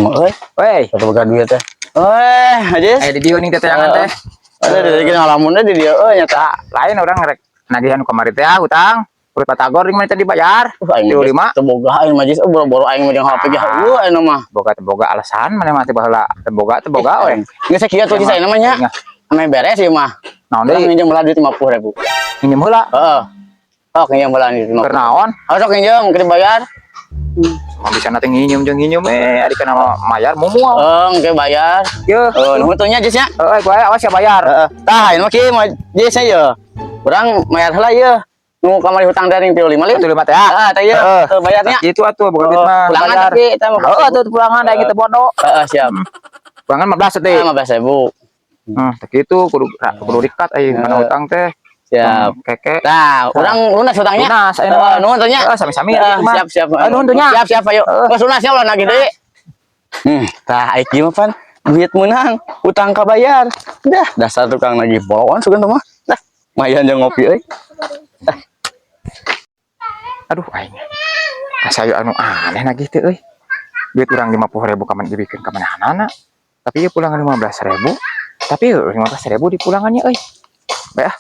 Euy, Weh, teu boga duit teh. Euy, Ajis. Eh, di dieu nih teteangan teh. Ada di dieu ngalamun di dieu euy nyata. Lain, urang rek nagihan kamari teh, ah, hutang. Urut Batagor di mana tadi dibayar? Aing Tilu lima. teu boga aing mah, Jis. Oh, boro-boro aing mah jeung HP ge heueuh aing mah. Boga teu boga alasan maneh mah teh baheula. Teu boga teu boga we. Geus sakieu tuh, Jis, aing namanya. Ame beres ieu mah. Naon Urang deui? Nginjem heula duit 50.000. Nginjem heula. Heeh. Oh, nginjem heula duit 50. Keur naon? Oh, sok nginjem keur dibayar. Mah bisa nanti nginjem jeung nginjem eh ari kana mayar moal. Eh, engke bayar. Ye. Eh, nuhun tuh nya, Jis, nya. Heeh, gue awas ya bayar. Heeh. Tah, ieu mah kieu mah, Jis, nya ye. Urang mayar heula ieu. Nu kamari hutang teh ring 35 lin. 35 teh, ah. Ah, teh ieu. Heeh. Teu bayarnya. Gitu atuh boga duit mah. Pulangan Bayar. Tapi eta mah. Heeh atuh pulangan da gitu bodoh. Heeh, siap. Pulangan 15 teh. Ah, 15.000. Teh kitu kudu kudu dikat euy mana utang teh. Siap. Keke. Nah, urang lunas hutangnya. Lunas, ayeuna Heeh, mah. nuhun tuh nya. Heeh, sami-sami Heeh, atuh mah. siap, siap. Heeh, nuhun tuh nya. Siap, siap, ayo. Geus lunas ya, ulah nagih deui. Tah aing mah pan duit menang, utang kabayar. Dah, dasar tukang nagih bawaan sugan tuh mah. Dah, lumayan jeung ngopi euy. Aduh, aing. Asa aya anu aneh nagih teh euy. Duit urang 50.000 kaman dibikeun ka manehna. Tapi ieu pulangan 15.000. Tapi 15.000 di pulangannya euy. Bae ah.